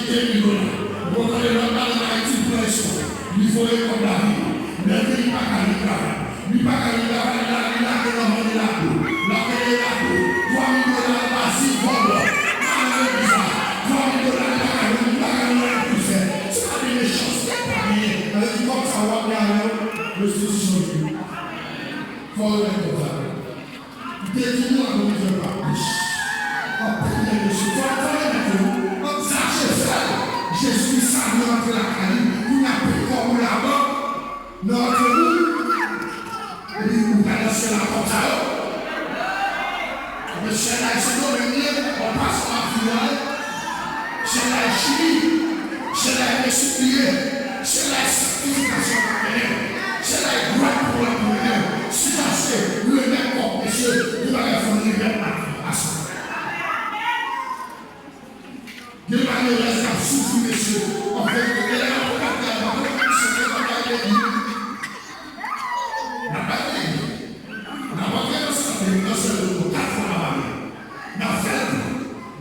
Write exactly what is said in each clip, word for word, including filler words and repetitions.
Gen milyon la. Ou konn tande lòt la nan Ayiti, li pran espo. Li voye kòb la vini. Lè vini, li pa ka vin travay. Li pa ka vin travay la, li lage nan vande lakou. L ap vande lakou. Twa mil dola, l pa si vòlò. Al nan legliz la. Twa mil dola, li pa ka jwenn, li pa ka jwenn anyen pou l fè. Se pa de mechanste, pa genyen. Sa vle di kòb sa w ap gen avè w, restitisyon li ye. Fò w remèt kòb sa. M te di nou an de mil venntwa. Anpil nèg mesye, fò, fò remèt yo. Zache fè l. Jezi di sa, nou rantre lakay li. Kounye a, pran kòb ou labank, nan rantre ou. Epi ou pral nan syèl ak kòb sa yo. Epi syèl la, se domèn li ye, w ap pase w ap vini ale. Syèl la e Chili, syèl la e Meksik li ye, syèl la e sanktifikasyon w ap mennen, syèl la e glwa pou w ap mennen. Sitasye, remèt kòb mesye, gen bagay fò n remèt maten an, aswè. Gen malerèz k ap soufri mesye, anfen, gen lè y ap kontakte avè w, se te bagay de N ap bay li. N ap antre nan sante, nan sèl nou kat fwa pa pale. N ap fè l tou.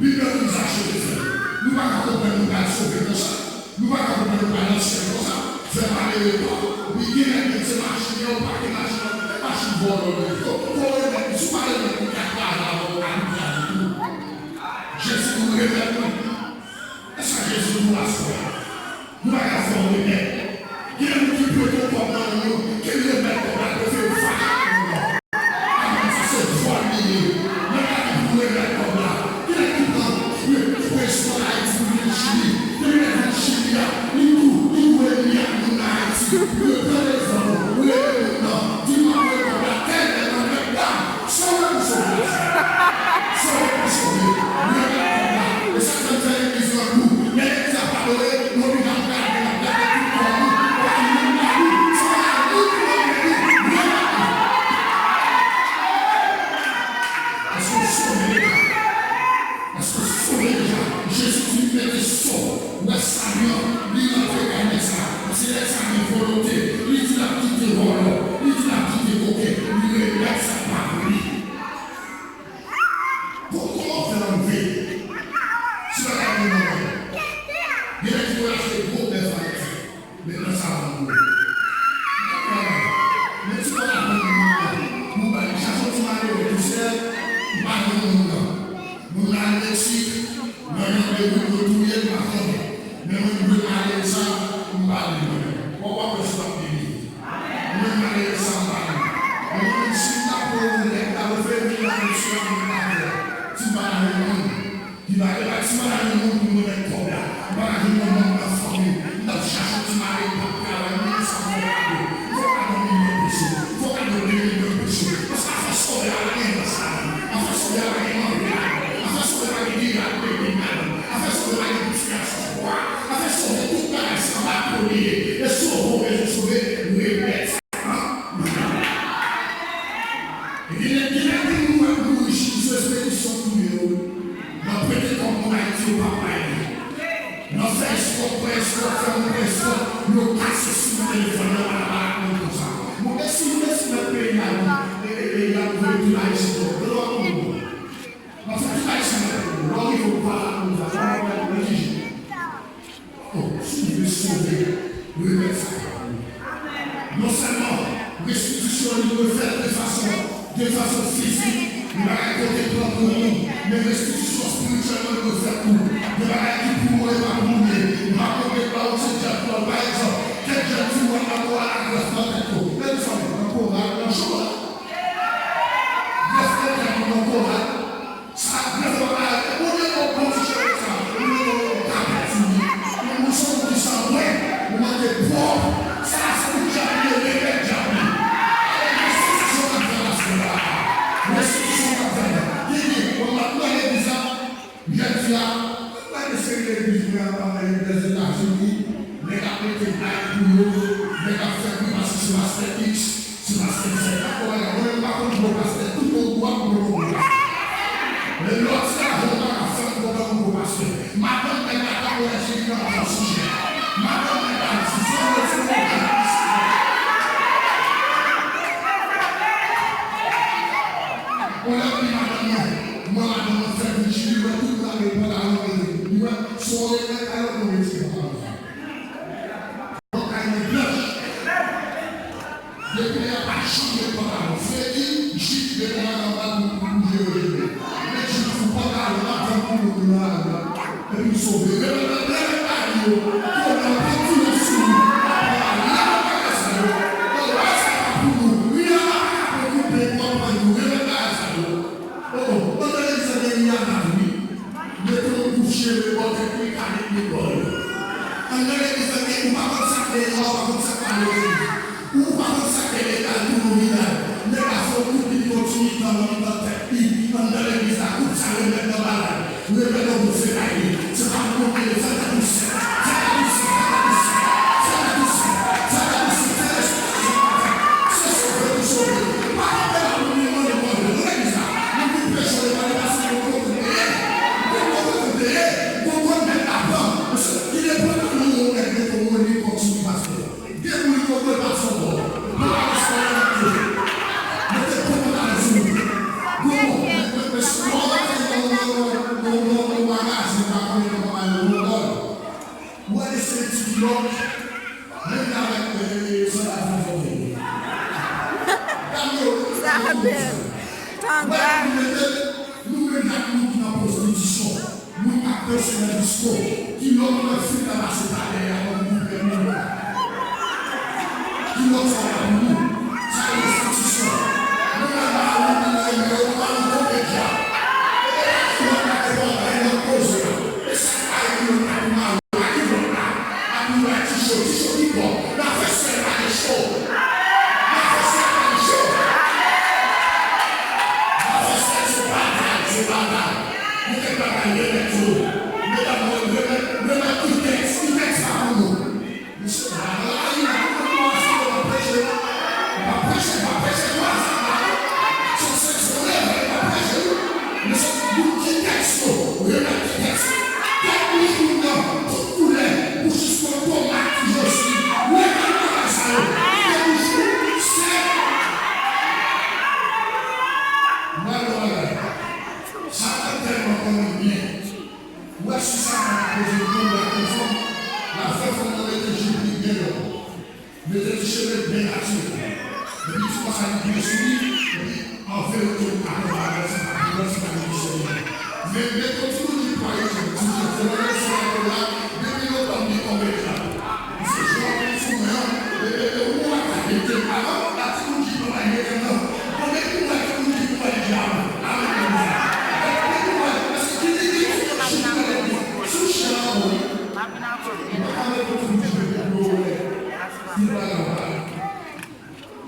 Bib la di nou sa Jezi fè. Nou pa ka konprann nou pral sove konsa. Nou pa ka konprann nou pral nan syèl konsa. Fè malere pa. Epi gen nèg menm se machin yo, ou pa gen machin, machin vòlò yo. Fò, fò remèt li. Si w pa remèt li, kat la, la, ou ka li pral tou. Jezi di w remèt li. E sa Jezi di w aswè a. Nou pa ka fè w remèt. Gen moun ki prete w kòb nan men w, ki remèt kòb la, prefere fache ak moun nan. Amen, sa se vòl li ye. Mwen pa gen pou remèt kòb la. Gen nèg ki pran, ki pran espo Ayiti pou vin Chili. Depi lè vin Chili a, li tou, li tou enmi ak moun nan Ayiti. Yo pran telefòn ou, ou rele moun nan, di m ap voye kòb la, tèl, tèl, tèl, tèl. Sove pou sove. Sove pou sove. Remèt kòb la. E sa k fè m fè legliz lan gou. Lè legliz la pa adore, nou oblije ap gade, n ap gade tout kò nou. Pa gen moun pa nou. Se pa moun ki mande nou. Remèt li. Èske w sove deja? Èske w sove deja? Jezi di, mete so. Ou wè Samyèl, li rantre kay nèg sa. Paske nèg sa gen volonte. Li di l ap kite vòlò. Li di l ap kite koken. Li remèt sa k pa pou li. Pou kòman w fè anlve? Si bagay moun nan men. Gen nèg ki konn achte gwo bèf Ayiti. Men nan sa moun yo. Men ti kòb la pou moun nan. Pou bay chache yon ti malere tou sèl, li pa jwenn moun nan. Moun nan al Meksik, nan yon de wout yo touye l, m pa konnen. Men mwen m jwenn malere sa, m pa vle mwen. W ap wè si w ap beni. Mwen malere sa m pa vle. Men mwen menm si m ta pran yon nèg la, refere vin nan Meksik la, mwen pa vle. Si m pa ta jwenn moun. Li pa gen pa ti maladi moun pou nou remèt kòb la. Ou pa ka jwenn yon moun nan fanmi w. N ap chache yon ti malere k ap travay, men sa fè w kado. Fè w kado milyon peso. Fè w kado de milyon peso. Paske afè sove a pa gen nan sa. Afè sove a pa gen manje ladan. Afè sove a pa gen diri ak lepin ladan. Afè sove a pa gen piti gason wa. Afè sove tout bagay se anba do li ye. E sove ou bezwen sove, remèt. Epi lè, gen lè moun nou wè pou nou rich, nou sou ekspedisyon touye yo. Nan prete kòb moun Ayiti yo pa bay li. Nan fè eskòt, pran eskòt, fè moun pran eskòt, yo kase sou telefòn nan, pa nan pa moun konsa. Moun esi, moun esi nan peyi a, e, e, e, y ap voye tout Ayisyen yo. Yo lòt moun. Nan fè tout Ayisyen nan peyi yo. Lè w rive ou pa la moun konsa, sa w ap wè, mwen ki jan. Oh, si w vle sove, remèt sa. Non sèlman restitisyon li dwe fèt de fason, de fason fizik, yon bagay kote pran pou moun, men restitisyon espirityèlman dwe fèt tou. Yon bagay ki pou mouri pa pou moun ye. M ap mande ba w se dyab pou w, pa egzanp, kèk jèn timoun nan koral ak grèf nan tèt yo. Men mezanmi, nan koral, nan cho la. Grèf nan tèt yo nan koral. Sa grèf pa ka rete. Ou gen yon bon ti cheve sa. Ou gen yon kapèt sou li. Ou se yon moun ki san bwen. Ou mande pwòp. Sa se pou dyab li, remèt dyab li. Restitisyon k ap fèt aswè a. Restitisyon k ap fèt. Gen, gen, ou ap nan legliz la. Jodi a, mwen gen seri legliz mwen anba Lèzetazini. Nèg ap mete bay pou yo. Nèg ap fè bri paske se pastè X. Se pastè Zèk la, kòmè la, mwen menm m pa konn gwo pastè, tout moun gwo ap gwo gwo pastè. Men lè w ti lajan w pa ka fè m konprann gwo pastè. Madanm nèg la pa wè Jezi nan fò sijè. Madanm nèg la di, zanmi, se yon jan isi. Yon lè m di madanm mwen, mwen madanm mwen fè vin Chili, wè tout moun ap gen pantalon, li wè, se yon lè nèg la, sove. Remèt, remèt bagay yo. Konnen anpil ti nèg sou nou. Remèt bagay sa yo. Anba sa pa pou nou. Wi, anba pa ka preokipe w ap pran yo. Remèt bagay sa yo. Oh, oh, anndan legliz la gen Rihanna tou wi. Mete yon kouch cheve bò tèt li, kale li bò yo. Anndan legliz la gen, ou pa konn sa k deyò, ou pa konn sa k pa legliz. Ou pa konn sa k gen legal tou nan vilaj. Nèg la fè yon kout li kontinye tan nan mitan tèt li. Anndan legliz la, kout sa remèt nan bagay. Remèt nan bout se bay li. Se pa pou moun ki fè tèt ou sèk. Fè tèt ou sèk, fè tèt ou sèk. Fè tèt ou sèk, fè tèt ou sèk, fè tèt ou sèk. Se sove pou sove. Pa kanpe la pou moun mande manje nan legliz la. Moun vin preche, yo pale pase yon kote kote ye. Yon kote kote ye. Yon kote nèg la pran. Ki depann nan nou yon nèg gen pou moun li kontinye pastè. Gen moun yo dwe pase yon bò. Yo pa responde nan tou. Mete pwopaganda sou nou. Bon, men, men, men, si w rantre nan, nan, nan, nan, nan, nan yon magazin, pa konnen kòman yo pran bò. Ou wè de seri ti kilòt, menm jan avèk, eh, sandal fè fòte. Dam yo, sa bèl. Tanga. Wè, nou mete, nou menm jan ak moun ki nan pwostitisyon. Moun k ap danse nan disko, kilòt mwen fin nan pase pa dèyè a kòm gouvènman. Kilòt sa w la pou nou. Sa restitisyon. Nou nan lari, nou nan yo, nou nan konpetya. E kilòt la te pran bay lòt koze a. E sa k pa kilòt la pou mari, pa kilòt la. A pou bay ti cho, ti cho ki bò. Nan fè sèl pa gen cho. Nan fè sèl pa gen cho. Nan fè sèl se bagay, se bagay. Nou te pral bay remèd yo. Medam, remèd, remèd ki tèks, ki tèks pa pou nou. Mesye, la, la, la, la, nou pa preche, pa preche, pa preche, pa preche, se, se, se, se, pa preche, mesye, nou ki tèks yo, remèd ki tèks. Tèt bouch moun nan, tout koulè, pou jis yon tomat ki jodi. Remèd bagay sa yo, kite bouch nou, se, mwen, mwen, sa te tèlman konnen byen. Ou wè si Satan ta poze l pou l ak yon fanm, l ap fè fanm nan mete jip li byen lòd. Mete ti cheve l byen natirèl. Epi ti pantalon byen sou li, epi an verite ou ka pran bagay sa pa pou lòt, se pa negosye li. Men mete yon ti bout jip ayisyen, ti jip, se nan leson la, depi lontan m gen kòm egzanp. Misye jwe anpil sou mwen an, e, e, e, ou wè pa mete avan, la ti moun ki pran bay mete nan. Konbyen ki wè ti moun ki pran deja avan? Amèn, konbyen ki wè? Paske ki, ki, ki, ki, ki, sou chan an, ou pa ka mete ti moun ki pran deja avan. Ki bagay ou pa.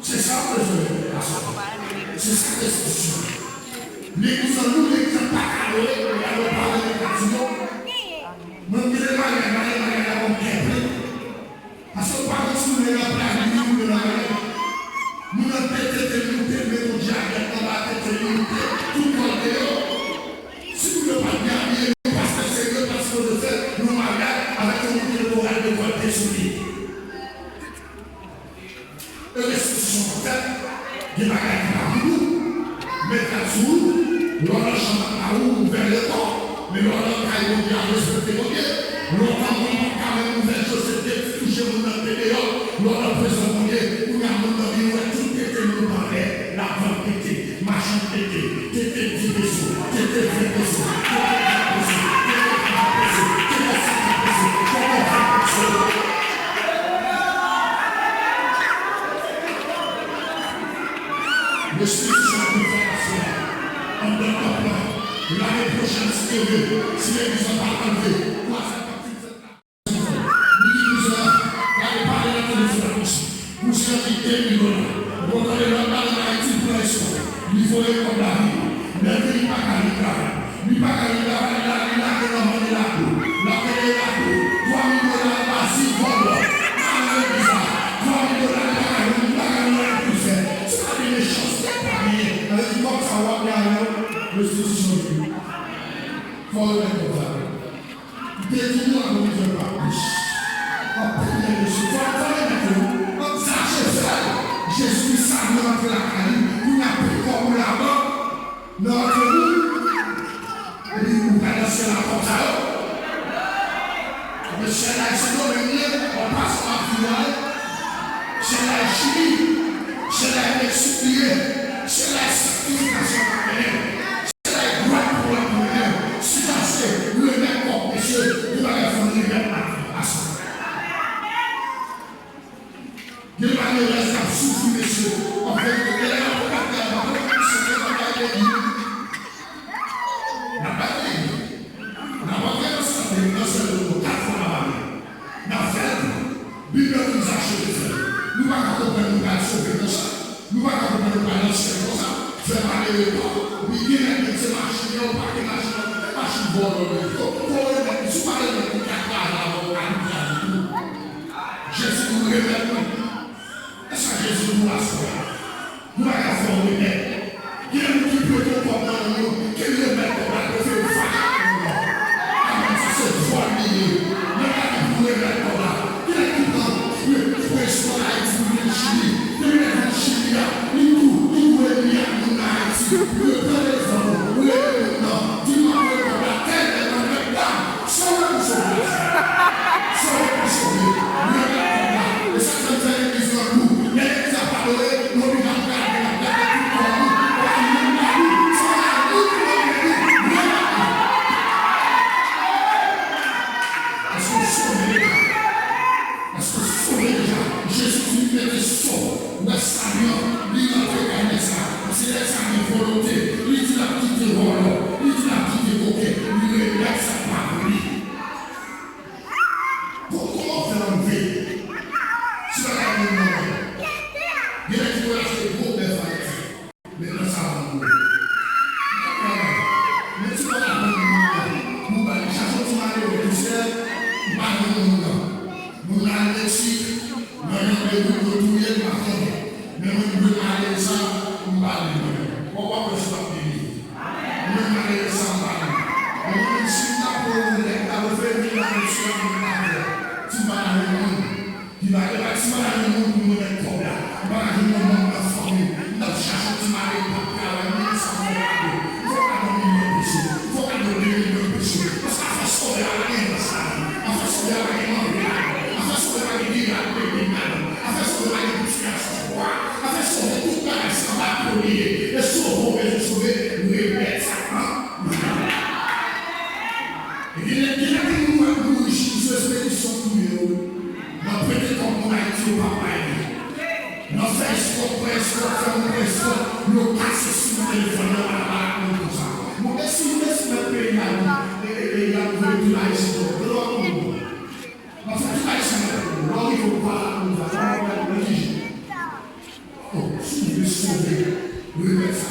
Se sa w bezwen, pastè. Se sa k restriksyon. Legliz an nou, legliz an pa ka adore, lè yo pale de katiyon. Mwen, m gen de maryaj, maryaj, maryaj la, mwen kè plen. Paske w pa konn si w nan plaj li, ou nan maryaj. Moun nan te tete l, nou te met yon djagèt anba tete l, nou te tout kò l deyò. Si moun yo pa t byen abiye, yon pastè serye, pastè yo te fè yon maryaj avèk yon moun ki te pral dekòlte sou li. E restitisyon ap fèt, gen bagay ki pa pou nou. Met gad sou ou, lè w nan chanm ak mari w, ouvè lekò, men lè w nan kay Bondye a, respekte Bondye. Lontan moun pa t ka menm ouvè je, se te ti touche moun nan te deyò, lè w nan prezans Bondye, kounye a moun nan vin wè tout tete moun anlè, l ap vann tete. Machann tete, tete dis peso, tete ven peso, tete trant peso, tete karant peso, tete senkant peso, tete ven peso. Restitisyon pou fè aswè a. Anndan tanp lan, lane pwochèn, si Dye vle, si legliz lan pa anlve, twazèm kaptit fèt la. Li di kouzen an, gade, pale nan telefòn ak misye. Kouzen an di de mil dola. Ou konn tande lòt bagay nan Ayiti pran espwa. Li voye kòb la vini. Lè l vini, li pa ka vin travay. Li pa ka vin travay, li la, li lage nan vande lakou. L ap vande lakou. Twa mil dola, li pa si vòlò. Al nan legliz la. Twa mil dola, li pa ka vin, li pa ka vin anyen pou l fè. Se pa de mechanste, pa genyen. Sa vle di kòb sa w ap gen avè w, restitisyon vini. Fò w remèt kòb sa. M te di nou avan m jwenn pa plis. Anpil nèg mesye, fò, fò remèt yo. Ann zache fè l. Jezi Kris sa vle rantre lakay li. Kounye a pran kòb ou ladan nan rantre ou. Epi ou pral nan syèl ak kòb sa yo. Epi syèl la e Sendomeng li ye, an pasan w ap vini ale. Syèl la e Chili. Syèl la e Meksik li ye. Syèl la e sanktifikasyon w ap mennen. Syèl la e glwa pou w ap mennen. Si pase remèt kòb mesye. Yo pa nan syèl konsa, fè malere pa w. Wi, gen nèg menm se machin yo, pake machin yo, e machin vòlò yo ye. Fò w remèt li, si w pa remèt li, li ka kraze avè w, ou ka touye avè l tou. Jezi di w remèt li. E sa Jezi di w aswè a. Nou pa ka fè w remèt. Gen moun ki prete w kòb nan men w, ki remèt kòb la, prefere fache ak moun nan. Amèn, sa se vòl li ye. Nèg la ki pou remèt kòb la. Gen nèg ki pran, ki pran espwa Ayiti pou vin Chili. Depi lè l vin Chili a, li tou, li tou enmi ak moun nan Ayiti. Yo pran telefòn ou, ou rele moun nan, di m ap voye kòb la, tèl lè nan nèg la. Sove pou sove. Sove pou sove. Remèt kòb la. E sa k fè m fè legliz lan gou. Lè legliz la pa dore, nou oblije ap gade, n ap gade tout kò nou. Pa youn pa nou. Sa va youn pou nou, remèt li. Èske w sove deja? Èske w sove deja? Jezi di li mete so. Ou wè sali an, li rantre kay nèg sa. Se nèg sa gen volonte. Li di l ap kite vòlò. Li di l ap kite koken. Li remèt sa k pa pou li. Pou, kòman w fè anlve? Si w pa ka vin nan men. Gen nèg ki konn achte gwo bèf Ayiti. Men nan sa vann gwo. Men si w pa ka vann moun nan, pou w ba li chache yon ti malere tou sèl, ou pa vann moun nan. Moun nan al Meksik, nan yon de wout, yo touye l, m pa konnen. Men mwen, m dwe malere sa, m ba li mwen. Ou w ap wè si w ap beni. Mwen malere sa m pa nou. Mwen menm si m ta pran yon nèg la, mwen fè vin la, mwen si la, mwen pa fè. Si m pa ta jwenn moun ki va, e pa si m pa ta jwenn moun pou mwen mèt kòb la, m pa ta jwenn yon moun nan fanmi m, m t ap chache yon ti malere k ap travay, mwen sa fè kado. Fò kado milyon peso, fò kado de milyon peso. Paske afè sove a pa gen nan sa. Afè sove a pa gen manje ladan. Afè sove a pa gen gade bebe ladan. Afè sove a pa gen piti gason. Afè sove, tout bagay se anba po li ye. E sove w bezwen sove, remèt sa k nan men w. E gen lè, gen lè moun ap mouri sou ekspedisyon touye yo. Nan prete kòb moun Ayiti yo pa bay li. Nan fè eskòt, pran eskòt, fè moun pran eskòt, yo pase sou telefòn nan, pa la moun konsa. Moun, e si, e si nan peyi a, e, e, e, y ap voye tout Ayisyen dòt. Yo pa konn moun. Nan fè tout Ayisyen nan peyi a. Lè w rive ou pa la moun konsa, sa pa pou mwen ki jan. Oh, si w vle sove, remèt sa.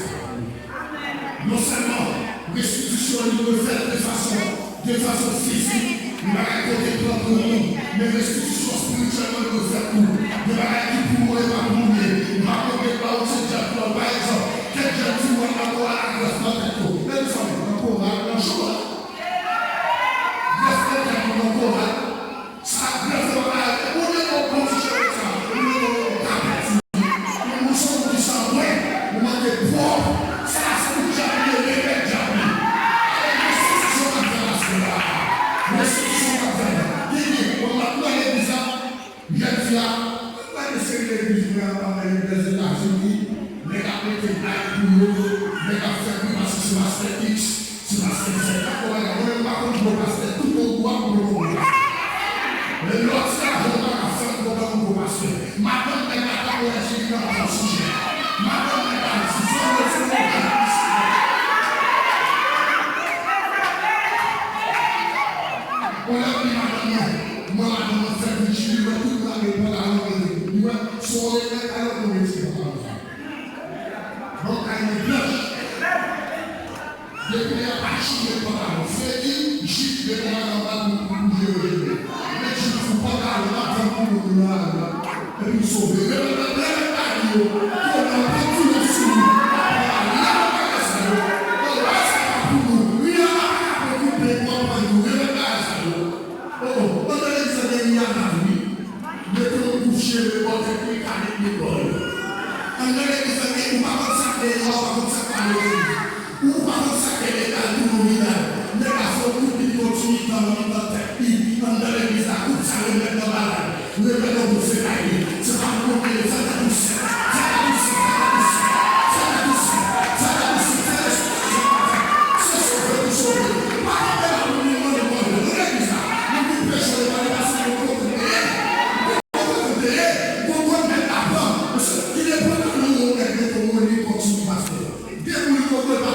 Non sèlman restitisyon li dwe fèt de fason, de fason fizik, li pa ka kote pran pou moun, men restitisyon espirityèlman li dwe fèt tou. Gen bagay ki pou ou e pa pou ou ye. M pa konn gen pa ou se dyab ki ba w. Pa egzanp, kèk jèn timoun nan koral la grèf nan tèt yo. Men mezanmi, nan koral, nan jou a, grèf nan tèt ou nan koral. Sa grèf yo pa ka rete. Ou gen yon bon ti cheve sa. Ou gen yon kapèt. Ou se yon moun ki sanbwen. Ou manke pwòp. Sa se pou dyab li ye, repèt dyab li. Restitisyon k ap fèt aswè a. Restitisyon k ap fèt. Gen, gen, mwen, mwen, mwen legliz la, jèn fi a, mwen, mwen, seri legliz mwen an, ann Lèzetazini, nèg ap mete like pou yo, nèg ap fè bri paske se pastè X. Se paske m fè kado bagay, mwen menm m pa konn gwo pastè, tout moun gwo ak mwen konn gwo pastè. Men lè w ti lajan ou pa ka fè m konprann yon gwo pastè. Madanm nèg la ta wè Jezi nan pa yon sijè. Madanm nèg la di, zanmi w se yon jan isi. Yon lè m di madanm mwen, mwen madanm mwen fè m Jezi, li wè tout moun ap met pantalon mwen, li wè se yon nèg la yon mwen mete pantalon sa. Bon, kay mwen blanch. Depi lè a pa chanje pantalon. Fredi, jip, depi lè a pa pou, pou bouje yo jete. Men jip sou pantalon, n ap vann pou moun yo nan lari a. Epi sove. Leve, leve, leve, lari yo. Konnen w pran ti lè sou nou. Lave bagay sa yo. Bagay sa pa pou nou. Rihanna pa ka pran kout pye pou w ap pran nou. Leve bagay sa yo. Oh, oh. Andan legliz la gen Rihanna tou, wi. Mete yon gwoup cheve bò tèt li, kale pye bò yo. Andan legliz la gen, ou pa konn sa k deyò, ou pa konn sa k pale legliz. Ou pa konn sa k gen legal tou nominal. Nèg la fè yon kout pye yon ti mitan nan mitan tèt li. Andan legliz la, kout sa remèt nan bagay. Remèt nan bout fenay li. Se pa pou konte, fè tèt ou sèk. Fè tèt ou sèk, fè tèt ou sèk. Fè tèt ou sèk, fè tèt ou sèk, fè tèt ou sèk. Se sove pou sove. Pa kanpe la pou moun mande manje. Nou legliz la. Nou tout peche, nou pa depase nou kote nou ye. Kote nou te ye, gon gòt nèg la pran. Mesye, ki depann nan nou, yon nèg mete yon moni kòm si li pastè. Depi li kontre pa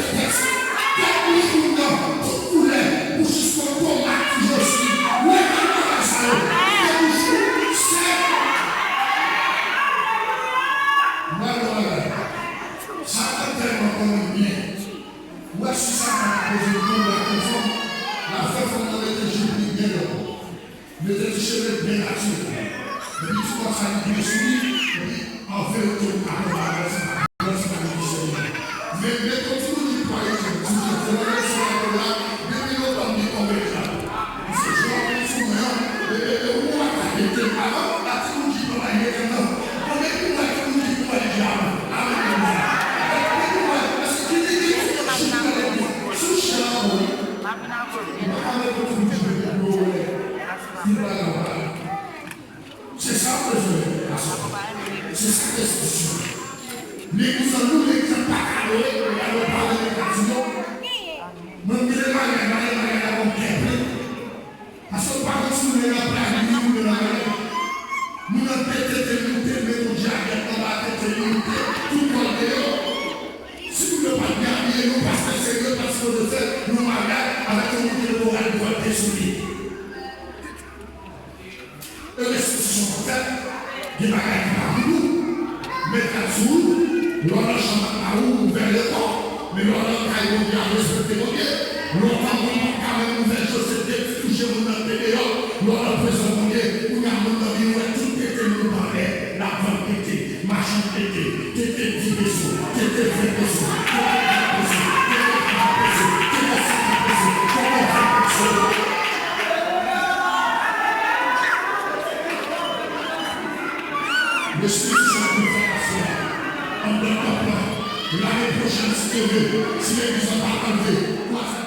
tèt, tèt bouch moun nan, tout koulè, pou jis yon tomat ki josi. Lè m ap bagay sa yo, tèt bouch ou, sèk. Mwen, mwen, sa t ap tèlman konn byen. Ou wè si Satan ta bezwen pran w ak yon fanm, l ap fè fanm nan mete jip li byen lòd, mete ti cheve l byen natirèl, epi ti kòd sa li byen sou li, epi an verite ou pa konn bagay sa, bagay sa li byen sou li. Men mete yon ti bout jip pou ayisyen, ti jip, se nan leson a yo la, depi lontan m gen kòm egzanp. Misye jwe anpil sou mwen an, e, e, e, ou atake l, avan, la ti bout jip lan pa gen nan. Bon, men pou mwen, ti bout jip pou mwen, li di, amen. Amen, amen. Sou chè an, bon. Mwen pa mete yon ti bout jip pou mwen. Li pa la. Se sa w bezwen, gason. Se sa k espesyon. Men kouzan nou, legliz pa ka adore, lè nou pale legliz yo. Mwen, m gen maryaj, maryaj, maryaj la, mwen kè plen. Paske w pa konn si w nan plaj li, ou nan maryaj. Moun nan te tete moute, met yon djabèt anba tete li, moute, tout kò l deyò. Si moun yo pa t byen abiye, nou pastè serye pa t sipoze fè yon maryaj avèk yon moun ki te pral vòlte sou li. E restitisyon an fèt, gen bagay ki pa pou ou. Met rad sou ou, lè w nan chanm ak mari w, ou ouvè lekò. Men lè w nan kay Bondye, ap respekte Bondye. Lontan moun pa t ka menm ouvè je, se de ti tou je moun nan te deyò. Lè w nan prezans Bondye, kounye a moun nan vin wè tout tete moun anlè, l ap vann tete, machann tete, tete di peso, tete ven peso, tete trant peso, tete karant peso, tete senkant peso, tete ven peso. Restitisyon pou fè aswè a, anndan tanp lan, lane pwochèn si Dye vle, si legliz lan pa anlve, ou a fè